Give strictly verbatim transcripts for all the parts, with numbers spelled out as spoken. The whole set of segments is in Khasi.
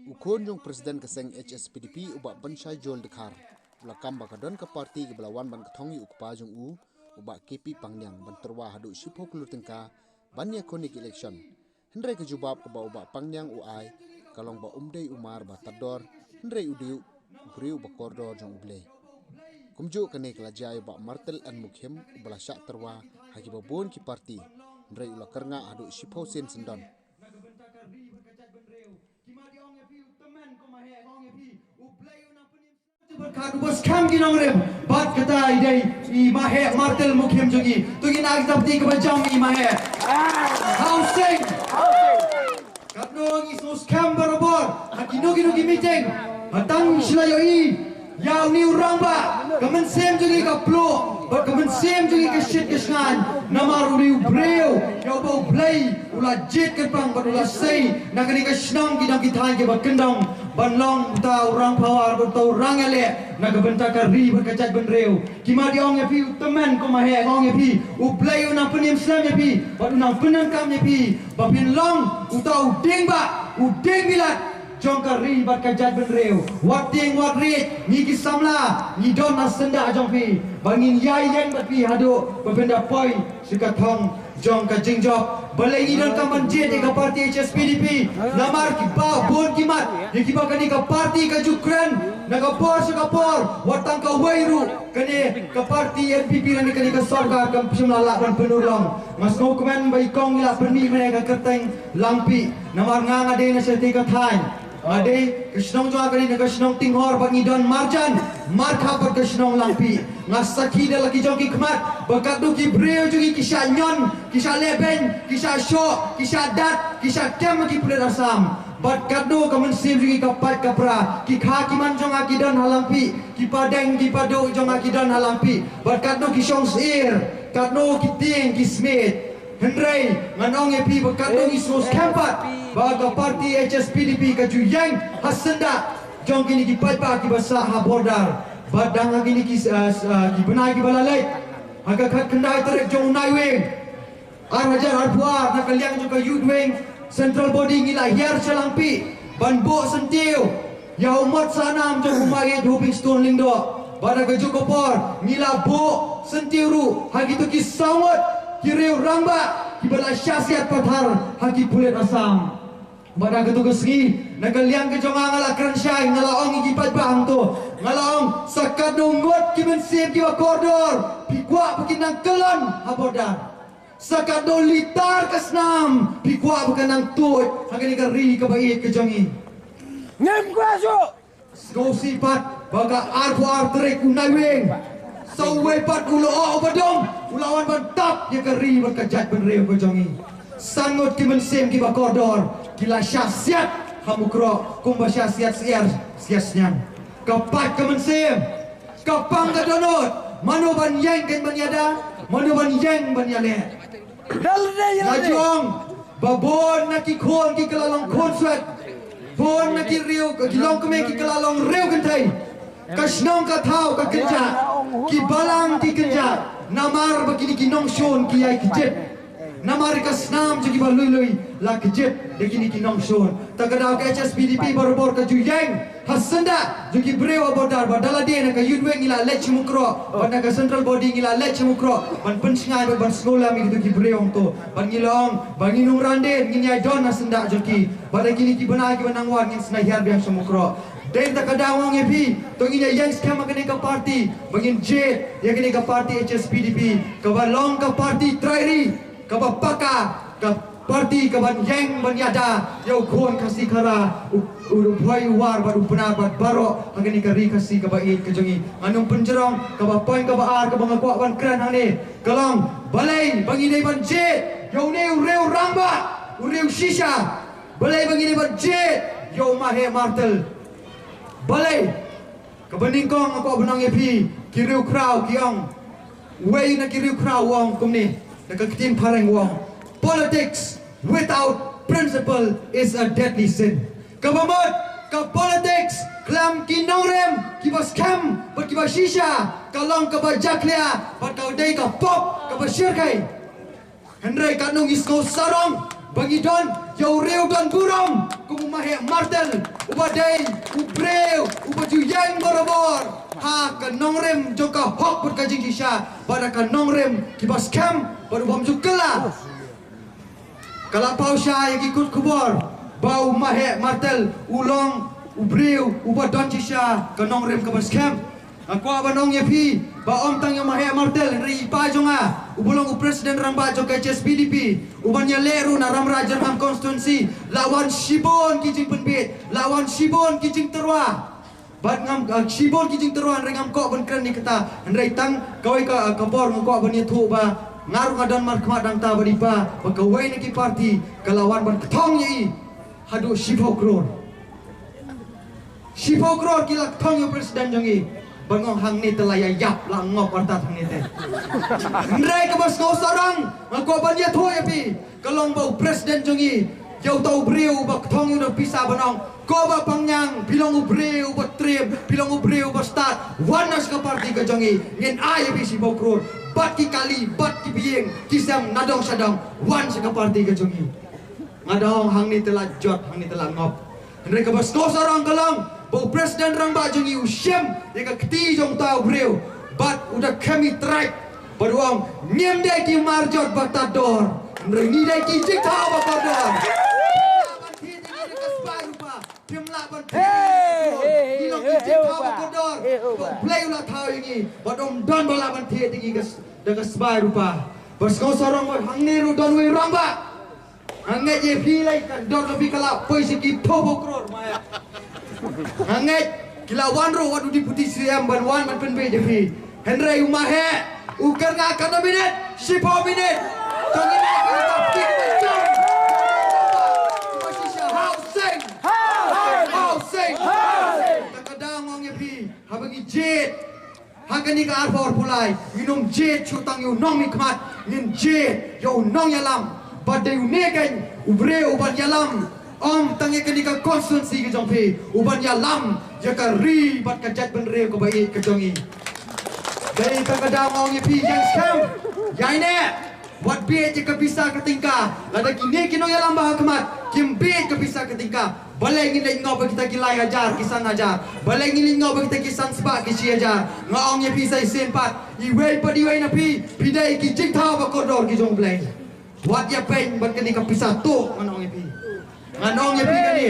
U khun jong president ka seng H S P D P, u Bah Banshai Jol Dkhar, u la kam ba ka don ka party kaba la wan ban kthong ïa u kpa jong u, u Bah K P Pangniang, ban tyrwa haduh shiphew klur tyngka ban ïakhun ïa ka election. Hynrei ka jubab kaba u Bah Pangniang u ai ka long ba um dei u mar ba tad dor, hynrei u dei u briew ba kordor jong U Blei. Kumjuh kane ka la jia ïa u Bah Martel N Mukhim, uba la shah tyrwa ha kiba bun ki party, hynrei u la kyrngah haduh shiphew sien syndon. Bad khat uba skhem ki nongrim, bad kata i dei i Maheh Martel Mukhim jong ngi. To ngin ai ka jingpynthikna kaba jam ïa i Maheh. Housing. Katno ngi sngewskhem barabor ha kino kino ki meeting. Haba tang shu la ïohi ïa une u rangbah, ka mynsiem jong ngi ka pluh bad ka mynsiem jong ngi ka shit ka shngaiñ. Namar une u briew ïa uba U Blei u la jied kyrpang bad u la sei na kane ka shnong, ki nong ki thaiñ kiba kyndong, ban long uta u rangphawar bad uta u rangïaleh na ka bynta ka ri bad ka jaitbynriew. Ki mat ïa ong ïa phi u tymmen, ko Maheh, ong ïa phi, U Blei u nang pynïeng slem ïa phi bad u nang pyndonkam ïa phi ba phin long uta u diengbah, u diengbilat jong ka ri bad ka jaitbynriew. Wat tieng wat riej, ngi ki samla ngi don ha syndah jong phi ba ngin ïai ïeng bad phi haduh ba phin da poi sha ka thong jong ka jingjop. Balei ngi donkam ban jied ïa ka party H S P D P? Namar kiba bun ki mat ïa kiba kane ka party ka ju kren na ka por sha ka por, wat tang kawei ruh kane ka party N P P lane kane ka sorkar kam shym la lah ban pynurlong. Nga sngewkmen ba i kong i la pynmih mynne ka kyrteng Langpih, namar nga, nga dei na shatei ka thaiñ. Nga dei, ka shnong jong nga ka dei na ka shnong Tinghor bad ngi don marjan markhap bad ka shnong Langpih. Nga sakhi da la ki jong ki khmat ba katno ki briew jong ngi ki shah ñion, ki shah lehbeiñ, ki shah shoh, ki shah dat, ki shah kem ha ki pulit Assam. Bad katno ka mynsiem jong ngi ka pait ka pra, ki kha ki man jong nga ki don ha Langpih, ki padeng ki paduh jong nga ki don ha Langpih. Bad katno ki shong syier, katno ki tieng ki smiej. Hynrei ngan ong ïa phi ba katno ngi sngewskhem pat ba ka party H S P D P ka ju ïeng ha syndah jong kine ki paidbah kiba sah ha border. Bad dang ha kine ki, ah, ah, ki bnai kiba la leit, ha ka khatkhyndai tarik jong u Naiwieng ar hajar arphew ar, na ka liang jong ka Youth Wing Central Body ngi la hiar sha Langpih ban buh syntiew ïa u mot sahnam jong u Mahied Hopingstone Lyngdoh. Bad ha kajuh ka por ngi la buh syntiew ruh ha kito ki saw ngut ki riew rangbah kiba la shah siat pathar ha ki pulit Assam. Bad ha kato ka sngi, na ka liang ka jong nga, nga la kren shai, nga la ong ïa ki paidbah hangto, nga la ong, sa katno ngut ki mynsiem kiba kordor phi kwah ba kin nang kyllon ha border? Sa katno litar ka snam phi kwah ba kan nang tuid ha kane ka ri kaba ïeit ka jong ngi? Ngim kwah shuh. Sngewsih pat ba ka arphew ar tarik u Naiwieng, sa uwei pat u lyoh uba dum u la wan ban tap ïa ka ri bad ka jaitbynriew ka jong ngi. San ngut ki mynsiem kiba kordor ki la shah siat ha Mukroh kumba shah siat syiar siat sniang. Ka pait ka mynsiem, ka pang ka dohnud, mano ban ïeng ban ïada, mano ban ïeng ban ïaleh. Nga ju ong ba bun na ki khun ki kylla long khun swet, bun na ki riew, ki longkmie ki kylla long riew kynthei. Ka shnong ka thaw ka kynjah, ki balang ki kynjah, namar ba kine ki nongshun ki ïai kjit. Namar ka snam jong kiba lui lui la kjit da kine ki nongshun. Ta ka daw ka H S P D P barabor ka ju ïeng ha syndah jong ki briew ha border, bad da lade na ka Youth Wing ngi la leit sha Mukroh bad na ka Central Body ngi la leit sha Mukroh ban pynshngaiñ bad ban sngewlem ïa kito ki briew hangto. Bad ngi la ong ba ngin ym ran dien, ngin ïai don ha syndah jong ki. Bad ha kine ki bnai kiba nang wan ngin sa hiar biang sha Mukroh. Dei ta ka daw nga ong ïa phi, to ngin ïa ïeng skhem ha kane ka party ba ngin jied ïa kane ka party H S P D P kaba long ka party trai ri, kaba paka, ka party kaban ïeng ban ïada ïa u khun Khasi Khara, u, u, u Bhoi, u War bad u Pnar bad baroh ha kane ka ri Khasi kaba ïeit ka jong ngi. Ngan ym pynjrong, kaba point kaba ar kaba nga kwah ban kren hangne ka long, balei ba ngi dei ban jied ïa une u riew rangbah, u riew shisha? Balei ba ngi dei ban jied ïa u Maheh Martel? Balei? Kaba nyngkong nga kwah ban ong ïa phi, ki riew khraw ki ong, uwei na ki riew khraw u ong kumne, na ka ktien phareng u ong, politics without principle is a deadly sin. Kaba mut, ka politics khlem ki nongrim kiba skhem bad kiba shisha ka long kaba jakhlia bad ka dei ka pop kaba shyrkhei. Hynrei katno ngi sngew sarong Ba ngi don ïa u riew don burom kum u Maheh Martel, uba dei u briew uba ju ïeng barabor ha ka nongrim jong ka hok bad ka jingshisha, bad ha ka nongrim kiba skhem bad u bym ju kylla. Ka la paw shai ïa ki kot khubor ba u Maheh Martel u long u briew uba don shisha ka nongrim kaba skhem. Nga kwah ban ong ïa phi ba ym tang ïa u Maheh Martel, hynrei i pa jong nga uba long u president rangbah jong ka H S P D P, u ban ïaleh ruh na Ramra Jyrngam constituency, la wan shibun ki jingpynbeit, la wan shibun ki jingtyrwa. Bad ngam, ah, shibun ki jingtyrwa, hynrei ngam kwah ban kren ïa kata, hynrei tang kawei ka, ah, ka por nga kwah ban ïathuh ba nga ruh nga don markhmat dang ta bad i pa, ba kawei na ki party ka la wan ban kthong ïa i haduh shiphew klur. Shiphew klur ki la kthong ïa u president jong i. Ban ong hangne te la ïa ïap, la ngop artat hangne te. Hynrei kaba sngewsarong nga kwah ban ïathuh ïa phi, ka long ba u president jong i, ïa uta u briew uba kthong ïa u da pisa ban ong, ko Bah Pangngiang, phi long u briew uba triem, phi long u briew uba stad, wan na sha ka party ka jong i, ngin ai ïa phi shiphew klur, bad ki kali, bad ki baiing, ki sem na dong sha dong, wan sha ka party ka jong i. Nga da ong hangne te la jot, hangne te la ngop. Hynrei kaba sngewsarong ka long ba u president rangbah jong i u shim ïa ka kti jong uta u briew, bad u da khem i trai, bad u ong, ngim dei ki marjot ba tad dor, hynrei ngi dei ki jingthaw ba kordor. Phim lah ban thied ïa ngi da ka sbai rupa, phim lah ban thied ïa ngi da ka klur. Ngi long ki jingthaw ba kordor. Ka Blei u la thaw ïa ngi, bad ym don ba lah ban thied ïa ngi da ka sbai rupa. Ba sngewsarong ba hangne ruh don wei rangbah. Nga ngeit ïa phi, lei ka dor ka phi ka la poi sha ki phew phew klur, ma ïa. Nga ngeit ki la wan ruh wat u Deputy C M ban wan ban pynbeit ïa phi. Hynrei u Maheh u kyrngah ka minit, shiphew minit. Tang ïa ka phi ka jam. Housing. Housing. Ta ka daw nga ong ïa phi, haba ngi jied ha kane ka arphew arphew lai, ngin ym jied shuh tang ïa u nongmihkhmat, ngin jied ïa u nongïalam. Bad dei une keiñ u briew uban ïalam, ym tang ïa kane ka constituency ka jong phi, uban ïalam ïa ka ri bad ka jaitbynriew kaba ïeit ka jong ngi. Dei tang ka daw nga ong ïa phi, ïeng skhem, ïaineh. Wat bieit ïa ka pisa ka tyngka. Lada kine ki nongïalam ba ha khmat kim bieit ka pisa ka tyngka, balei ngin leit ngop ïa kita ki lai hajar, ki san hajar? Balei ngin leit ngop ïa kita ki san spah, ki shi hajar? Nga ong ïa phi sa shisien pat, iwei pa iwei na phi, phi dei ki jingthaw ba kordor ki jong U Blei. Wat ïa peit bad kane ka pisa tuh, ngan ong ïa phi. Ngan ong ïa phi kane.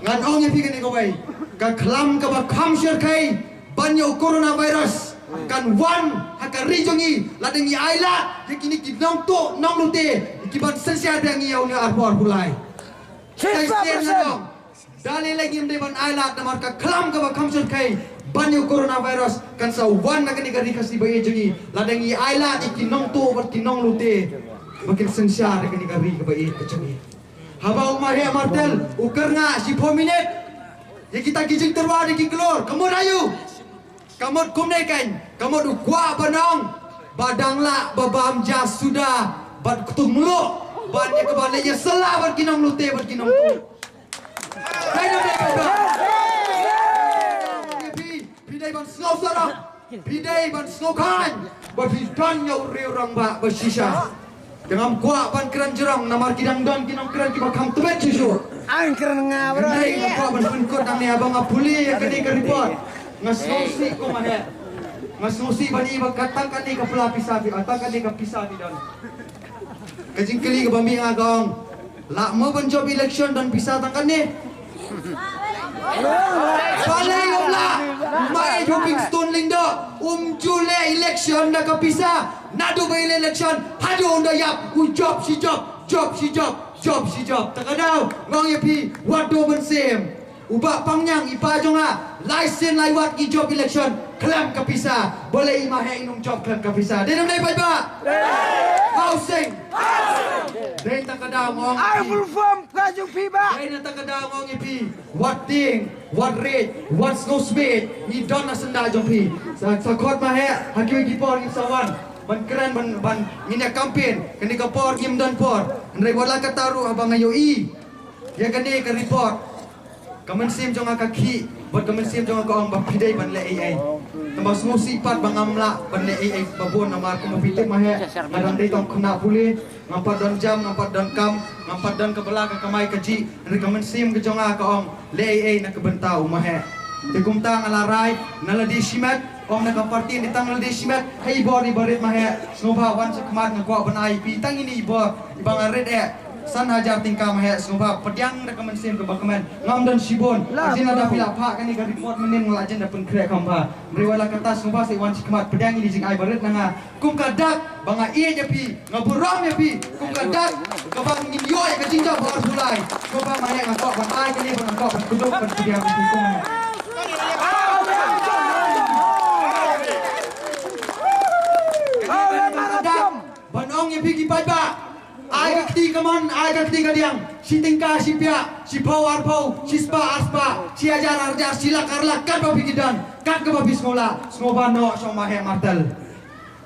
Ngan ong ïa phi kane kawei. Ka khlam kaba kham shyrkhei ban ïa u coronavirus kan wan ha ka ri jong ngi lada ngi ailad ïa kine ki nongtuh nonglute ki ban synshar biang ïa une u arphew arphew lai. Sa shisien ngan ong, da lei lei ngim dei ban ailad namar ka khlam kaba kham shyrkhei ban ïa u coronavirus kan sa wan na kane ka ri Khasi ba ïeit jong ngi lada ngi ailad ïa ki nongtuh bad ki nonglute ba kin synshar ïa kane ka ri kaba ïeit ka jong ngi. Haba u Maheh Martel u kyrngah shiphew minit ïa kita ki jingtyrwa da ki klur, ka mut aïu? Ka mut kumne keiñ, ka mut u kwah ban ong ba dang lah ba bam ja suda bad ktung mluh, ban ïa kaba leit ïasylla bad ki nonglute bad ki nongtuh. Dei na dei ba phi, phi dei ban sngewsarong. Phi dei ban sngewkhlaiñ ba phi don ïa u riew rangbah ba shisha. Te ngam kwah ban kren jrong namar ki dang don ki nongkren kiba kham tbit shuh shuh. Ang kren nga bro. Hynrei nga kwah ban pynkut nangne haba nga pule ïa kane ka report. Nga sngewsih ko Maheh. Nga sngewsih ban i ba ka tang kane ka pla pisa phi, ah, tang kane ka pisa phi don. Ka jingkylli kaba mih nga ka ong, lah mo ban jop election don pisa tang kane? Balei um lah? Ma e Hoping Stone Lyngdoh um ju leh election da ka pisa. Naduh ba i leh election haduh ynda ïap u jop shi jop, jop shi jop, jop shi jop. Ta ka daw nga ong ïa phi, wat duh mynsiem. U Bah Pangngiang, i pa jong nga, lai sien lai wat ngi jop election khlem ka pisa. Balei i Maheh in ym jop khlem ka pisa? Dei ne ym dei paidbah? Housing. Dei na ta ka daw nga ong ïa phi. Ai full form ka jong phi bah. Dei na ta ka daw nga ong ïa phi. Wat tieng, wat riej, wat sngewsmit. Ngi don na syndah jong phi. Sa, sa khot Maheh ha kiwei ki por ngin sa wan ban kren ban, ban ngin ïa campaign. Kane ka por ngim don por. Hynrei wat la katta ruh haba nga ïohi ïa kane ka report, ka mynsiem jong nga ka khih bad ka mynsiem jong nga ka ong ba phi dei ban leh ei ei. Namar sngewsih pat ba ngam lah ban leh ei ei ba bun namar kumba phi tip Maheh, nga dang dei tang khynnah pule, ngam pat don jam, ngam pat don kam, ngam pat don kaba la ka kamai kajih, hynrei ka mynsiem ka jong nga ka ong leh ei ei na ka bynta u Maheh. Te kumta nga la rai na lade shimet, ym na ka party, dei tang na lade shimet ha i bor i barit Maheh. Sngewbha wan shakhmat, nga kwah ban ai ïa phi tang ine i bor iba nga rit eh, san hajar tyngka Maheh. Sngewbha pdiang da ka mynsiem kaba kmen, ngam don shibun. Hynrei lada phi la phah kane ka report mynnin nga la jan da pynkhreh kham bha. Hynrei wat la katta sngewbha sa wan shakhmat, pdiang ine i jingai barit na nga. Kum ka dak ba nga ïeit ïa phi, nga burom ïa phi. Kum ka dak kaba ngin ïoh ïa ka jingjop ba ar July. Sngewbha Maheh, nga kwah ban ai kane, ba nga kwah ban kyndup ban pdiang ïa phi kum Maheh. Ban ong ïa phi ki paidbah, ai ka kti kamon, ai ka kti kadiang, shi tyngka shi piah, shiphew arphew, shispah arspah, shi hajar arhajar, shi lak arlak, katba phi ki don, kat kaba phi sngewlah. Sngewbha noh sha u Maheh Martel.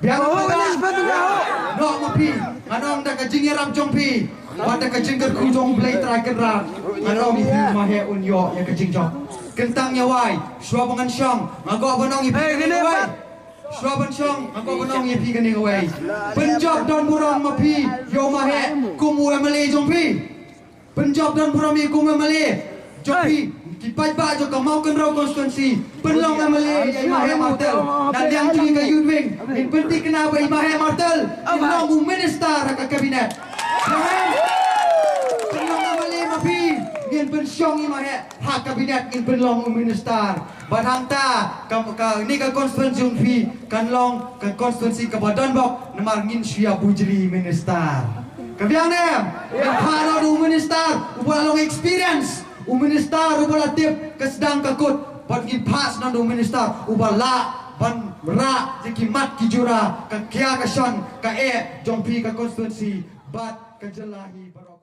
Biang, oh, paidbah. Noh ma phi, ngan ong da ka jingïarap jong phi bad da ka jingkyrkhu jong U Blei Trai Kynrad, ngan ong ïa phi u Maheh un ïoh ïa ka jingjop. Kyntang ïa wai, shuwa ba ngan shong, nga kwah ban ong ïa phi kane kawei. Shuwa ban shong, nga kwah ban ong ïa phi kane kawei. Pynjop don burom ma phi ïa u Maheh kum u M L A jong phi. Pynjop don burom ïa kum u M L A jong phi. Ki paidbah jong ka Mawkynrew constituency, pynlong M L A ïa i Maheh Martel. Na liang jong ka Youth Wing, ngin pynthikna ba i Maheh Martel un long u minister ha ka cabinet. Pynlong M L A ma phi, ngin pynshong i Maheh ha cabinet, ngin pynlong u minister. Bad hangta ka, kane ka constituency jong phi kan long ka constituency kaba donbok namar ngin shu ïa bujli minister. Ka biang ne? Ngin phah noh da u minister uba la long experience, u minister uba la tip ka sdang ka kut. Bad ngin phah noh da u minister uba lah ban rah ïa ki mat ki jura, ka khia ka shon, ka eh jong phi, ka constituency bad ka jylla hi baroh.